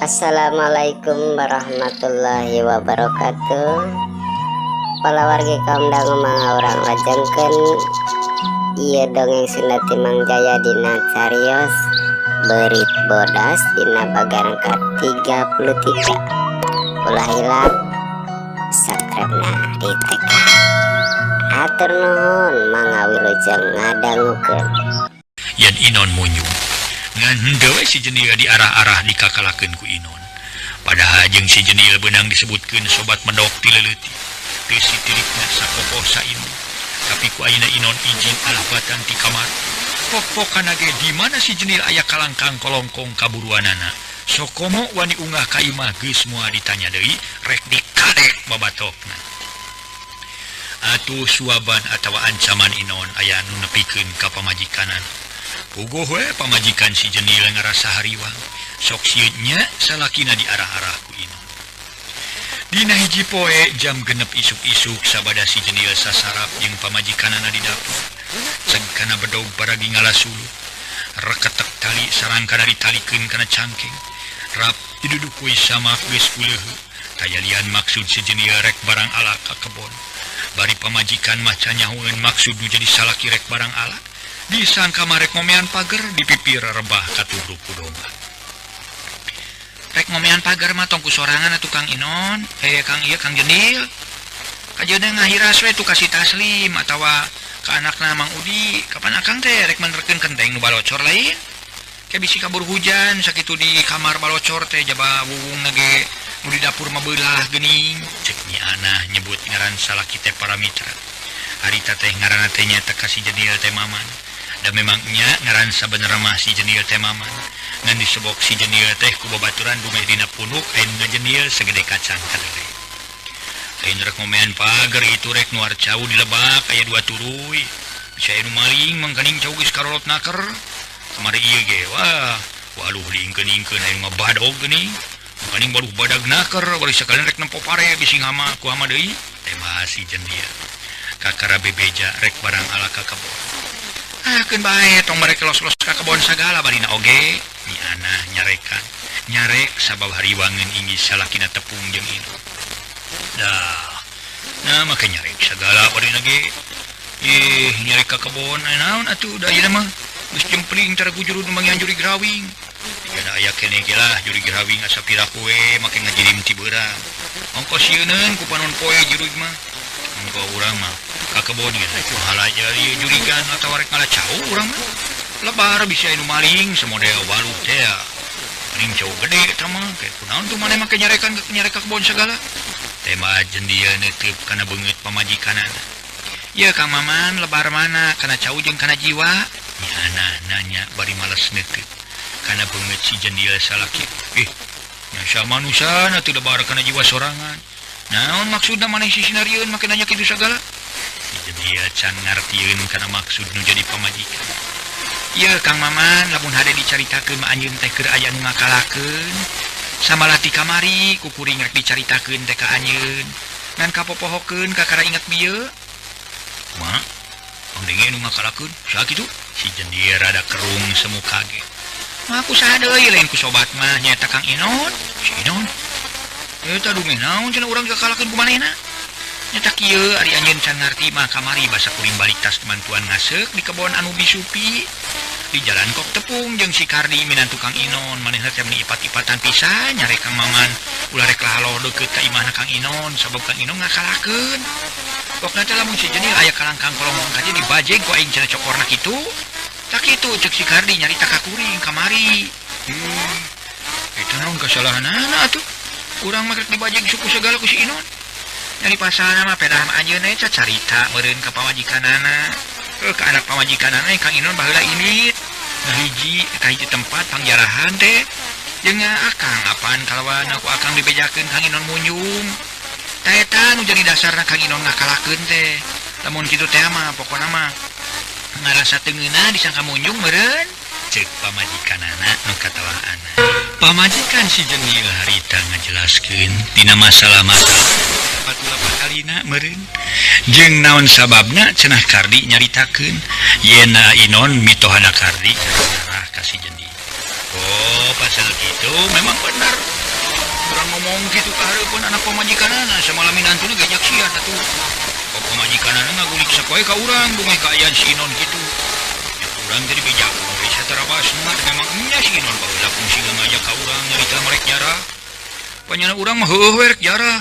Assalamualaikum warahmatullahi wabarakatuh. Palawargi kaum dangu, mangga urang lajengkeun ieu dongeng Sunda ti Mang Jaya dina carios Beurit Bodas dina bagian ka-33. Ulah hilap subscribe na ditekan. Hatur nuhun, mangga wilujeng ngadangukeun. Yen Inon munyung ngan henteu we si Jenil diarah-arah dikakalakeun ku Inon. Padahal jeung si Jenil beunang disebutkeun sobat medok ti leutik. Teu sitilikna sakokoh saindung. Tapi ku ayeuna Inon izin alapatan ti kamar. Pok-pokan ge di mana si Jenil aya kalangkang kolongkong kaburuanana. Sokomo wani ungah ka imah geus moal ditanya deui, rek dikadek babatokna. Atuh suaban atawa ancaman Inon aya nu nepikeun ka pamajikanana. Puguh we pamajikan si Jenil ngarasa hariwang. Sok sieun nya salakina diarah-arah ku Inon. Dina hiji poe jam 6 isuk-isuk sabada si Jenil sasarap jeung pamajikanana di dapur. Ceg kana bedog paragi ngalasulu. Reketek tali sarangkana ditalikeun kana cangkeng. Rap diduduk we samak geus kuleuheu. Tayalian maksud si Jenil rek barang ala ka kebon. Bari pamajikan mah canyahoeun maksud nu jadi salaki rek barang ala. Disangka marek ngomean pager di pipir rebah katubruk ku domba. Rek ngomean pager mah tong ku sorangan atuh Kang Inon, Kang ieu Kang Jenil. Kajeuna ngahiras we tuh kasih Taslim atawa ka anakna Mang Udi. Kapan akang teh rek menerkeun kenteng nu balocor lain? Ke bisi kabur hujan sakitu di kamar balocor teh jaba wuwungna ge nu di dapur mah beulah geuning. Cek Nyi Anah nyebut ngaran salaki teh Paramitra. Harita teh ngaranna teh nya teh kasih Jenil teh Maman. Da memangnya ngaran sabenerna mah si Jenil teh Maman. Ngan disebok si Jenil teh ku babaturan dumeh dina punuk aya nu ngajenil segede kacang kadele. Ayeuna rek ngomean pager itu rek nuar cau di lebak aya dua turuy. Bisa aya nu maling mangkaning cau geus karolot naker. Kamari ieu ge wah, waluh diingkeun-ingkeun aya nu ngabadog geuning. Mangkaning baluh badag naker bari sakalian rek nempo pare bisi ngama ku hama deui. Teh mah si Jenil. Kakara bebeja rek barang ala ka kebon. Ah, keun bae tong mereka los-los ka kebon sagala barina oge. Nyi Anah nyarekan. Nyarek sabab hariwangeun inggih salakina tepung jeung Inon. Dah. Nah, make nyarek sagala barina ge. Ih, nyarek ka kebon aya naon atuh da ieu mah. Geus jempling cara gujurud manggihan jurig rawing. Jigana aya keneh ge lah jurig rawing asa pira poe make ngajirim ti beurang. Ongkos sieuneun ku panon poe jurig mah. Engko urang mah ka kebon ge ku halaja ieu jurigan atawa rek ngala cau urang mah. Lebar bisa anu maling samodel waluh teh. Paling cau gede eta mah. Kayak kunaon tuh maneh make nyarekan nyarek ka kebon segala. Teh mah jendieu neuteub kana beungeut pamajikanana. Ye Kang Maman lebar mana kana cau jeung kana jiwa? Nyi Anah nanya bari males neuteub kana beungeut si jendil salaki. Ih, nya manusia atuh lebar kana jiwa sorangan. Naon maksudna maneh si sinarieun make nanya kitu sagala? Si jendil can ngartieun kana maksud nu jadi pamajikan. Ye Kang Maman lamun hade dicaritakeun mah anjeun teh keur aya nu ngakalakeun. Samalah ti kamari ku kuring rek dicaritakeun teh ka anjeun. Ngan kapopohokeun kakara inget bieu. Ma, pangdenge nu ngakalakeun saha kitu? Si jendil rada kerung semu kaget. Mah ku saha deui lain ku sobat mah nyaeta Kang Inon. Si Inon. Eta dumeh naon cenah urang kakalakeun ku manehna? Nyata kieu ari anjeun can ngarti mah kamari basa kuring balik tas mantuan ngaseuk di kebon anu bisupi. Di jalan kok tepung jeung si Kardi minantu Kang Inon manehna teh meuni ipat-ipatan pisan nyarek Kang Maman ulah rek lahaloh deukeut ka imahna Kang Inon sabab Kang Inon ngakalakeun. Pokna teh lamun si Jenil aya kalangkang kolongong ka dieu dibajeg ku aing cenah cokorna kitu. Tak kitu ceuk si Kardi nyarita ka kuring kamari. Eta naon kasalahanana atuh? Urang mah rek dibajeg suku segala ku si Inon. Nyari pasana mah pedah mah anjeun we cacarita meureun ka pamajikanana. Ka anak pamajikanana Kang Inon baheula indit. Ngahiji ka hiji tempat pangjarahan teh. Jeung akang apaan kalawan aku akang dibejakeun Kang Inon munjung. Ta eta nu jadi dasarna Kang Inon ngakalakeun teh. Lamun kitu teh mah pokona mah ngarasa teu ngeunah disangka munjung meureun. Ceuk pamajikanana nu katawaana. Pamajikan si Jenil harita ngajelaskeun dina masalah-masalah 48 kalina meureun. Jeung naon sababna cenah Kardi nyaritakeun yen Inon mitohana Kardi arah ka si Jenil. Oh, pas Asal gitu memang bener. Urang ngomong kitu ka hareupeun anak pamajikanana samalah minantuna ge nyaksian atuh. Pamajikanana ngagulik sapoe ka urang bungeh kaayaan si Inon kitu. Ya urang teh dibejakeun we satarabasna memang nya si Inon baheula kungsi ngajak ka urang nyarita merek jarah. Panyana urang mah heueuh we rek jarah.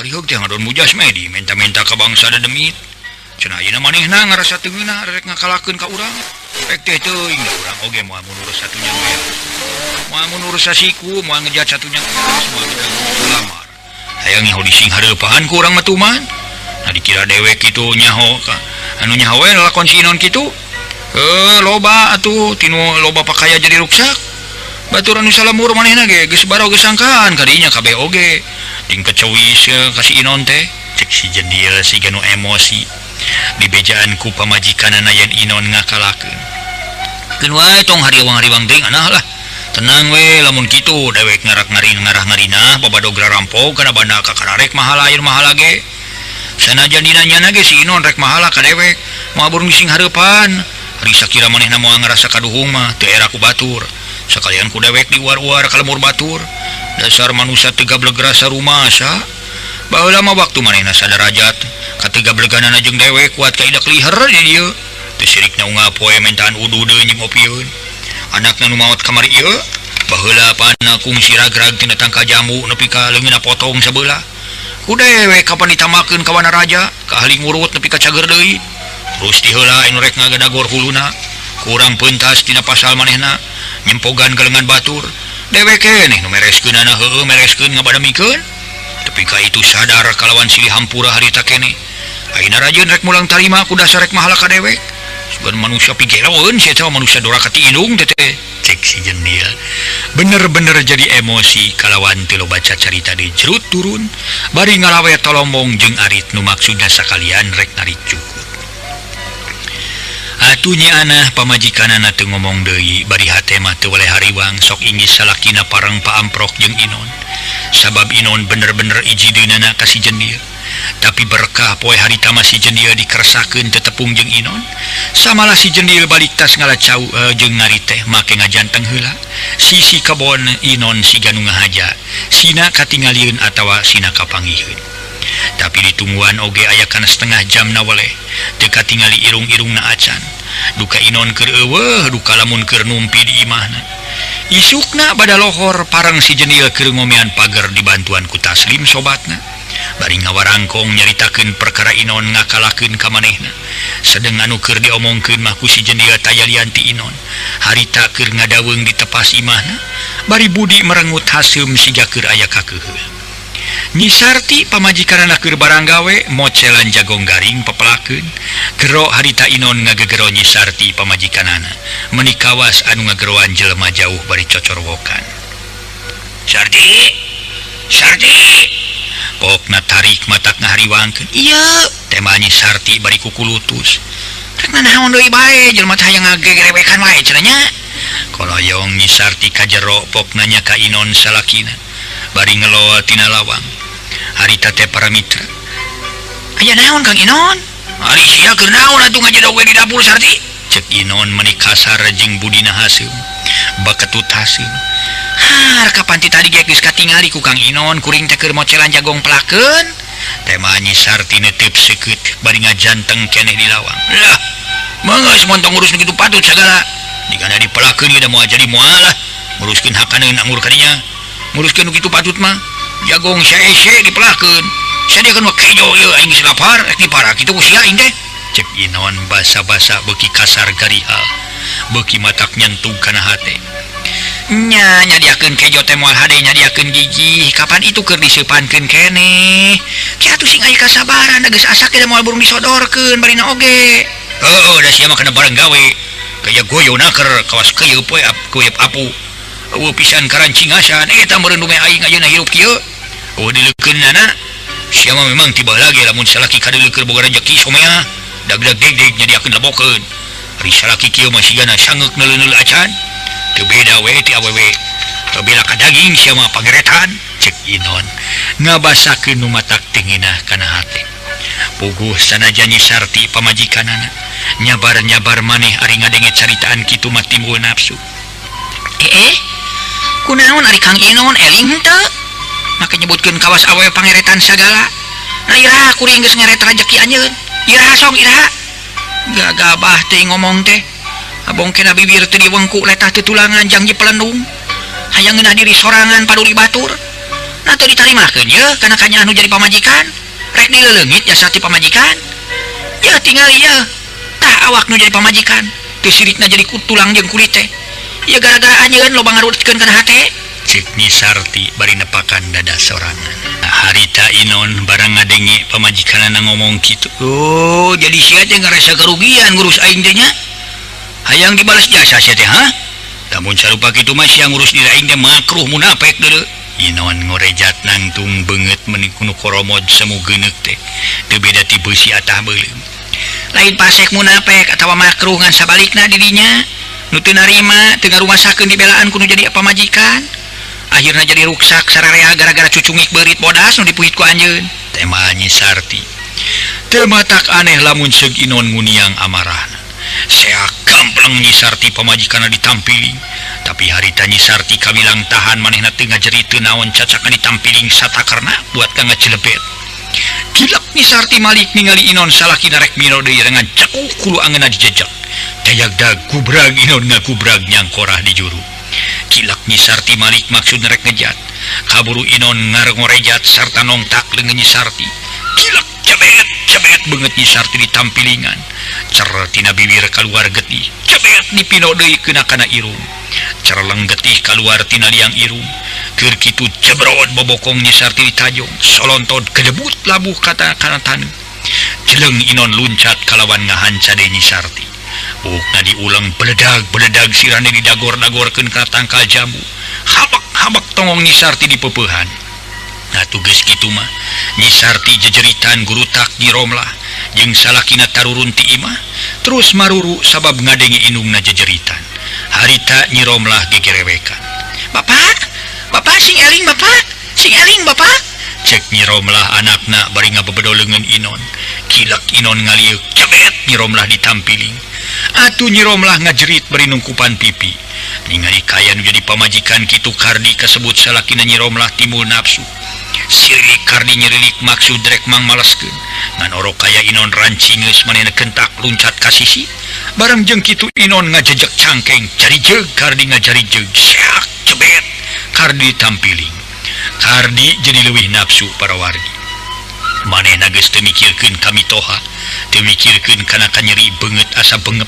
Hari heug teh ngadon mujas medi menta-menta ka bangsa dedemit. Cenah ayeuna manehna ngarasa teu ngeunah rek ngakalakeun ka urang. Rek teh teuing da urang oge moal mundur satunya we. Moal mundur sasiku, moal ngejat satunya moal lamar. Hayang nyaho dising hareupaan ku urang mah tuman. Nah dikira dewek kitu nyaho ka anu nyaho we lalakon si Inon kitu. Loba atuh tinu loba pakaya jadi ruksak. Batur anu salamur manehna ge geus baro geus sangkaan kadinya kabeh oge. Ting kecewis ka si Inon teh cek si jendil siga nu emosi. Dibejaan ku pamajikanana yen Inon ngakalakeun. Keun wae tong hariwang-hariwang teuing anah lah. Tenang we lamun kitu dewek ngarak ngarin ngarah ngarinah babadogra rampok kana banda kakararek mahala ayeuna mahala ge. Sanajan dina nyana ge si Inon rek mahala ka dewek moal burung sing hareupan. Ari sakira manehna moal ngarasa kaduhung mah teu era ku batur. Sakalian ku dewek diuar-uar ka lemur batur. Dasar manusia teu gableg rasa rumasa. Baheula mah waktu manehna sadarajat katigableganana jeung dewek kuat ka idak liher di dieu. Teu sirikna unggal poe mentaan uduh deui jeung opieun. Anakna nu maot kamari ieu baheula pana kungsi ragrag tina tangka jambu nepi ka leungeunna potong sabelah. Ku dewek kapan ditamakeun ka Wanaraja ka ahli ngurut nepi ka cager deui. Terus diheula anu rek ngagadagor huluna. Kurang pentas tina pasal manehna nyempogan ka lengan batur. Dewek keneh nu mereskeunana heueuh mereskeun ngabadamikeun. Tepi ka itu sadar kalawan silih hampura harita keneh. Ayeuna rajeun rek mulang tarima ku dasar rek mahala ka dewek. Sugan manusia pigeroeun sia teh manusia doraka ti indung teh teh. Cek si jendil. Bener-bener jadi emosi kalawan teu loba carita di jerut turun bari ngalawe tolombong jeung arit nu maksudna sakalian rek narik cukut. Atuh nya anah pamajikanana teu ngomong deui bari hate mah teu weleh hariwang sok ingis salakina pareng paamprok jeung Inon. Sabab Inon bener-bener ijideunana ka si jendil. Tapi berkah poe harita mah si jendil dikeresakeun teu tepung jeung Inon. Samalah si jendil balik tas ngalacau jeung ngarit teh make ngajanteng heula. Sisi kebon Inon siga nu ngahaja, sina katingalieun atawa sina kapanggiheun. Tapi ditungguan oge aya kana setengah jam na weleh teu katingali irung-irungna acan. Duka Inon keur eueuh duka lamun keur numpi di imahna. Isukna bada lohor pareng si jendil keur ngomean pager dibantuan ku Taslim sobatna. Bari ngawarangkong nyaritakeun perkara Inon ngakalakeun ka manehna. Sedeng anu keur diomongkeun mah ku si jendil tayalian ti Inon. Harita keur ngadaweung di tepas imahna, bari budi merengut haseum siga keur aya kakeuheul. Nyi Sarti pamajikanana keur barang gawe mocelan jagong garing pepelakeun. Gero harita Inon ngagegero Nyi Sarti pamajikanana. Meuni kawas anu ngageroan jelema jauh bari cocorwokan. Sarti! Sarti! Pokna tarik matak ngahariwangkeun. Ieu tema Nyi Sarti bari kukulutus. Rek nanaon deui bae jelema teh hayang ngagegerewekan wae cenah nya. Koloyong Nyi Sarti ka jero pokna nya ka Inon salakina. Bari ngeloa tina lawang. Harita teh para mitra. Aya naon Kang Inon? Ari sia keur naon atuh ngajedog we di dapur Sarti? Cek Inon meuni kasar jeung budina haseum. Baketut haseum. Har kapan ti tadi ge geus katingali ku Kang Inon kuring teh keur mocelan jagong pelakeun. Tema Nyi Sarti neuteup seukeut bari ngajanteng keneh di lawang. Lah, mangga montong ngurus nu kitu patut sagala. Digana dipelakeun ieu da moal jadi moal lah. Nguruskeun hakaneun anggur kadinya. Nguruskeun nu kitu patut mah. Jagong saese dipelakeun. Sadiakeun mah kejo ieu aing geus lapar, rek dipara kitu ku sia aing teh. Cek Inon basa-basa beuki kasar garihal. Beuki matak nyentuh kana hate. Nya nyadiakeun kejo teh moal hade nyadiakeun gigi. Kapan itu keur diseupankeun keneh. Ki atuh sing aya kasabaran da geus asak da moal burung disodorkeun barina oge. Heueuh da sia mah kana bareng gawe. Kaya goyona keur kawas keuyeup poe keuyeup apu. Eueuh pisan karancingasan eta meureun dume aing ayeuna hirup kieu. Eueuh dileukeunana sia mah memang tiba lagi lamun salaki kadeuleukeur boga rejeki somea dag-dag deg-deg nyadiakeun lebokeun. Ari salaki kieu mah sigana sangeuk neuleun-neuleun acan. Teu beda we ti awewe. Teu beda ka daging sia mah pangeretan cek Inon ngabasakeun nu matak teu ngeunah kana hate. Puguh sanajan Nyi Sarti pamajikanana nyabar-nyabar maneh ari ngadenge caritaan kitu mah timbul nafsu. Kunaon ari Kang Inon eling henteu? Make nyebutkeun kawas awewe pangeretan sagala. Nah iraha kuring geus ngeret rajeki anjeun. Iraha sok iraha. Gagabah teh ngomong teh. Abongkena bibir teu diwengku letah teu tulangan jang jepelendung. Hayang ngeunah diri sorangan paduli batur. Nah teu ditarimakeun ye kana kanya anu jadi pamajikan. Rek dileleungit jasa ti pamajikan. Ye tingali ye. Tah awak nu jadi pamajikan. Teu sirikna jadi tulang jeung kulit teh. Ye gara-gara anjeun loba ngarutkeun kana hate. Cek Nyi Sarti bari nepakan dada sorangan. Harita Inon barang ngadenge pamajikanana ngomong kitu. Oh, jadi sia teh ngarasa kerugian ngurus aing teh nya. Hayang dibalas jasa sia teh, ha? Lamun sarupa kitu mah sia ngurus diri aing teh makruh munafik deuleu. Inon ngorejat nangtung beungeut meuni kunu koromod semu geuneuk teh. Teu beda ti beusi atah beuleum. Lain pasek munafik atawa makruh ngan sabalikna dirinya. Nu teu narima teu ngarumasakeun dibelaan kudu jadi pamajikan. Akhirna jadi ruksak sararea gara-gara cucungik beurit bodas nu dipuhit ku anjeun. Tema Nyi Sarti. Teu matak aneh lamun seug Inon nguniang amarahna. Seak gampleng Nyi Sarti pamajikanna ditampiling. Tapi harita Nyi Sarti kawilang tahan manehna teu ngajerit teu naon cacakan ditampiling satakarna buat ka ngacelebet. Kilak Nyi Sarti malik ningali Inon salakina rek mino deui rengan cekuk kulu angeunna dijejek. Dayagdag kubrag Inon ngakubrag nyangkorah di juru. Kilak Nyi Sarti malik maksud rek ngejat. Kaburu Inon ngarengorejat sarta nongtak leungeun Nyi Sarti. Kilak cebet cebet beungeut Nyi Sarti ditampilingan. Cer tina bibir kaluar getih. Cebet dipino deui keuna kana irung. Cerleng getih kaluar tina liang irung. Keur kitu jebrod bobokong Nyi Sarti ditajong. Solontod kedebut labuh kata kana taneuh. Jeleng Inon luncat kalawan ngahanca deui Nyi Sarti. Buukna diulang beledag-beledag sirane didagor-dagorkeun kana tangkal jambu. Habak-habak tongong Nyi Sarti dipeupehan. Nah tugas kitu mah Nyi Sarti jejeritan gurutak Nyi Romlah jeung salakina tarurun ti imah terus maruru sabab ngadenge indungna jejeritan. Harita Nyi Romlah gegerewekan. Bapak, bapak sing eling bapak, sing eling bapak. Cek Nyi Romlah anakna bari ngabebedo leungeun Inon. Kilak Inon ngalieuk cebet Nyi Romlah ditampiling. Atuh Nyi Romlah ngajerit bari nungkupan pipi. Ningali kaya nu jadi pamajikan kitu Kardi kasebut salakina Nyi Romlah timbul nafsu. Sirilik Kardi nyirilik maksud rek mangmaleskeun. Ngan orok kaya Inon rancingeus manehna kentak luncat ka sisi. Bareng jeung kitu Inon ngajejek cangkeng, jarijeg Kardi ngajarijeg. Seak cebet Kardi tampiling. Kardi jadi leuwih nafsu para wargi. Manehna geus teu mikirkeun ka mitoha, teu mikirkeun kana kanyeri beungeut asa bengep.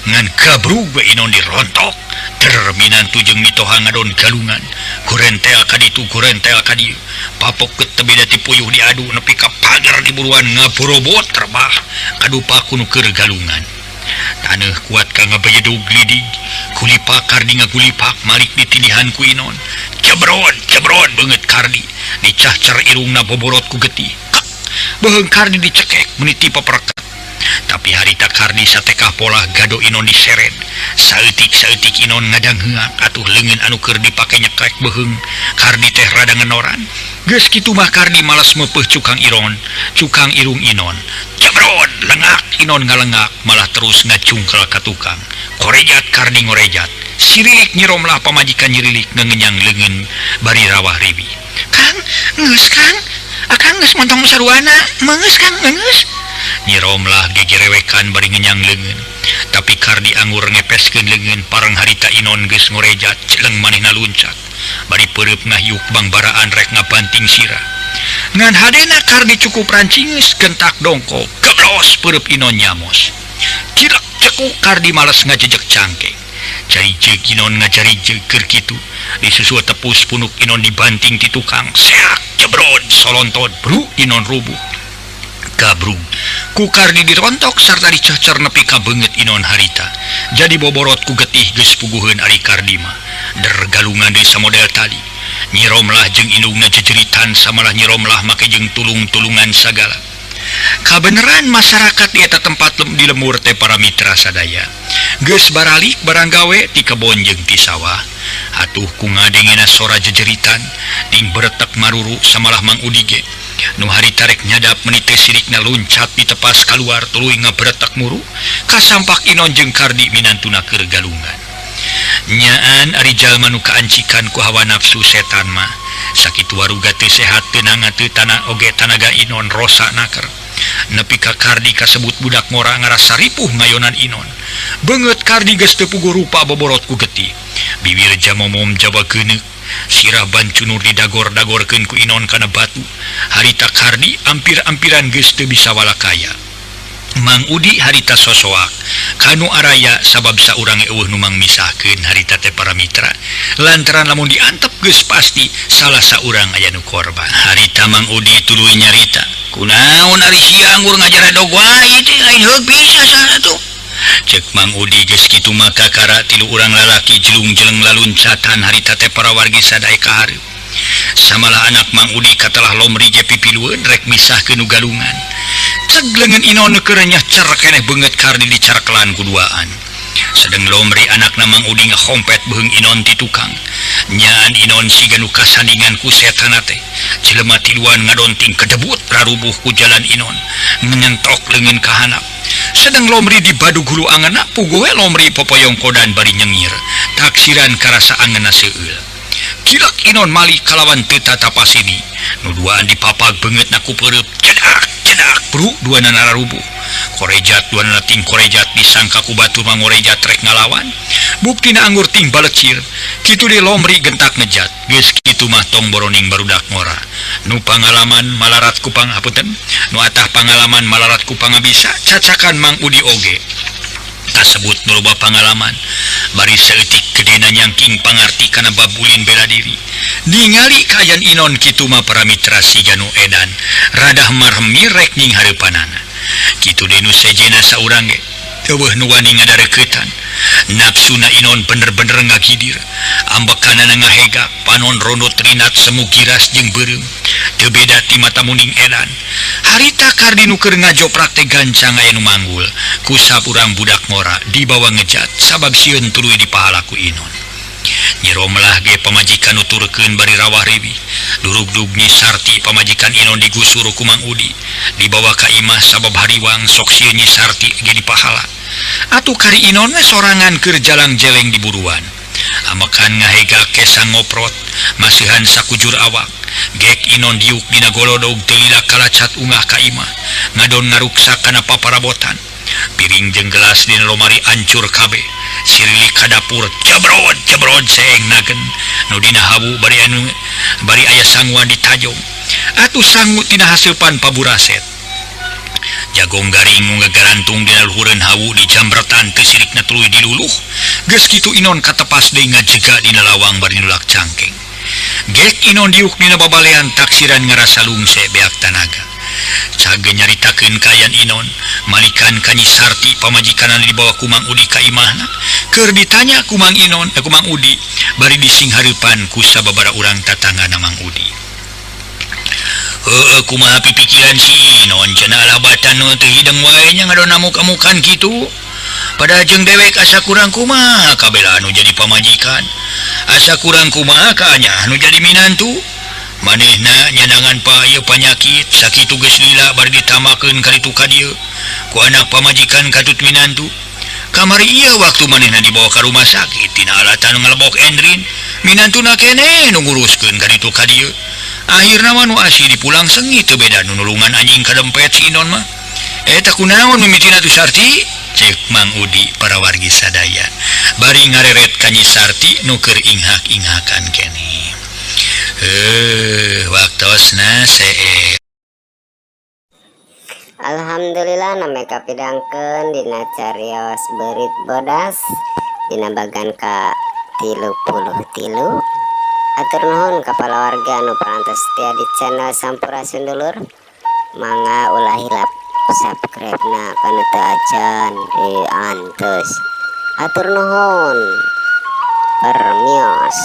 Ngan gabrug we Inon dirontok. Der minantu jeung mitoha ngadon galungan. Gorentel ka ditu, gorentel ka dieu. Papokeut teu beda ti puyuh diadu nepi ka pagar diburuan ngaborobot rebah kadupa ku nu keur galungan. Taneuh kuat ka ngabejedug lidig. Kulipak Kardi ngagulipak malik ditindihan ku Inon. Jebrod jebrod beungeut Kardi. Dicahcer irungna boborot ku getih. Beuheung Kardi dicekek meniti papereket. Tapi harita Kardi satekah polah gado Inon diseret. Saeutik-saeutik Inon ngadangheak atuh leungeun anu keur dipake nyekrek beuheung Kardi teh rada ngenoran. Geus kitu mah Kardi malas meupeuh cukang iron, cukang irung Inon. Jebrod lengak Inon ngalengak malah terus ngacungkel ka tukang. Korejat Kardi ngorejat. Sirilik Nyi Romlah pamajikan nyirilik ngengenyang leungeun bari rawah riwi. Kang, geus Kang. Akang geus montong saruana, meungeus Kang, meungeus. Nyi Romlah gegerewekan bari ngenyang leungeun. Tapi Kardi anggur ngepeskeun leungeun pareng harita Inon geus ngorejat, celeng manehna luncat. Bari peureub ngahiuk bangbaraan rek ngabanting sirah. Ngan hadena Kardi cukup rancingeus gentak dongkol, geblos peureub Inon nyamos. Cilek cekuk Kardi males ngajejek cangkeng. Jarijeg Inon ngajarijeg keur kitu. Disusul tepus punuk Inon dibanting ti tukang. Seak jebrod solontod bru Inon rubuh. Gabrug ku Kardi dirontok sarta dicecer nepi ka beungeut Inon harita. Jadi boborot ku getih geus puguheun ari Kardi mah. Der galungan deui samodel tadi. Nyi Romlah jeung indungna jejeritan samalah Nyi Romlah make jeung tulung-tulungan sagala. Kabeneran masyarakat di eta tempat di lemur teh para mitra sadaya. Geus baralik barang gawe ti kebon jeung ti sawah. Atuh ku ngadengena sora jejeritan ting beretek maruru samalah Mang Udi ge. Nu harita rek nyadap meni teh sirikna luncat ditepas kaluar tuluy ngaberetek muru kasampak Inon jeung Kardi minantuna keur galungan. Nyaan ari jalma nu kaancikan ku hawa nafsu setan mah sakitu waruga teu sehat teu nanga teu tanah oge tanaga Inon rosa naker. Nepi ka Kardi kasebut budak ngora ngarasa ripuh ngayonan Inon. Beungeut Kardi geus teu puguh rupa boborot ku getih. Bibir jamomom jawa geuneuk, sirah bancunur didagor-dagorkeun ku Inon kana batu. Harita Kardi ampir-ampiran geus teu bisa walakaya. Mang Udi harita sosoak kanu araya sabab saurang eueuh nu mangmisahkeun harita teh para mitra lantaran lamun diantep geus pasti salah saurang aya nu korban. Harita Mang Udi tuluy nyarita, kunaon ari sia anggur ngajaradog wae teh lain heug bisa sana tuh. Cek Mang Udi geus kitu mah kakara tilu urang lalaki jelung-jeleng laluncatan harita teh para wargi sadaya kahareup. Samalah anak Mang Udi katalah lomri ge pipilueun rek misahkeun nu galungan. Ceg leungeun Inon keur nyah cer keneh beungeut Kardi dicarkelan ku duaan. Sedeng lomri anakna Mang Udi ngahompet beuheung Inon ti tukang. Nyaan Inon siga nu kasandingan ku setan teh. Jelema tiluan ngadonting kedebut rarubuh ku jalan Inon, nyentok leungeun ka handap. Sedeng lomri dibadug hulu angeunna puguh we lomri popoyong kodan bari nyengir. Taksiran karasa angeunna seueul. Kilak Inon mali kalawan teu tatapasini. Nu duaan dipapag beungeutna ku peureub cedak cedak bru duanana rarubuh. Korejat duanana ting korejat disangka ku batur mangorejat rek ngalawan. Buktina anggur ting balecir. Kitu deui lomri gentak ngejat. Geus kitu mah tong boroning barudak ngora. Nu pangalaman malarat ku pangapunten, nu atah pangalaman malarat ku pangabisa cacakan Mang Udi oge. Kasebut nu loba pangalaman bari saeutik gedena nyangking pangarti kana babulin bela diri. Ningali kaayaan Inon kitu mah para mitra siga nu edan radah marhemi rek nying hareupanana. Kitu deui nu sejena saurang ge eueuh nu wani ngadarekeutan. Nafsuna Inon bener-bener ngagidir, ambekanana ngahegak, panon rondot rinat semu giras jeung beureum. Teu beda ti mata muning edan. Harita Kardi nu keur ngajoprak teh gancang aya nu manggul. Kusap urang budak ngora dibawa ngejat sabab sieun tuluy dipahala ku Inon. Nyi Romlah ge pamajikan nuturkeun bari rawah riwih. Durugdug Nyi Sarti pamajikan Inon digusur ku Mang Udi. Dibawa ka imah sabab hariwang sok sieun Nyi Sarti ge dipahala. Atuh kari Inon we sorangan keur jalang-jeleng di buruan. Amekan ngahegak kesang ngoprot, masihan sakujur awak. Gek Inon diuk dina golodog teu lila kalacat ungah ka imah. Ngadon ngaruksak kana paparabotan. Piring jeung gelas dina lomari ancur kabeh. Sirilik ka dapur jebrod jebrod seeng nagen. Nu dina hawu bari anu bari aya sanguan ditajong. Atuh sangu tina haseupan paburaset. Jagong garing nu ngagarantung dina luhureun hawu dijambretan teu sirikna tuluy diluluh. Geus kitu Inon katepas deui ngajega dina lawang bari nulak cangkeng. Gek Inon diuk dina babalean taksiran ngarasa lungse beak tanaga. Cage nyaritakeun kaayaan Inon, malikan ka Nyi Sarti pamajikanana dibawa ku Mang Udi ka imahna. Keur ditanya ku Mang Inon, ku Mang Udi, bari disinghareupan ku sababaraha urang tatanggana Mang Udi. Heueuh kumaha pipikiran si Inon cenah alah batan nu teu hideng wae nya ngadon amuk-amukan kitu. Pada jeung dewek asa kurang kumaha kabela anu jadi pamajikan. Asa kurang kumaha ka anya anu jadi minantu. Manehna nyanangan pa ieu panyakit sakitu geus lila bari ditamakeun ka ditu ka dieu ku anak pamajikan katut minantu. Kamari ieu waktu manehna dibawa ka rumah sakit tina alatan ngalebok endrin minantuna keneh nu nguruskeun ka ditu ka dieu. Akhirna mah nu asih dipulang sengit teu beda nu nulungan anjing kadempet si Inon mah. Eta kunaon mimitina tu Sarti? Cek Mang Udi para wargi sadaya bari ngareret ka Nyi Sarti nu keur inghak-inghakan keneh. Waktosna see. Alhamdulillah name kapidangkeun dina carios beurit bodas dina bagan ka 33. Atur nuhun ka palawarga anu parantos setia di channel Sampurasun Dulur. Mangga ulah hilap subscribe na kanu teu acan diantos. Atur nuhun. Permios.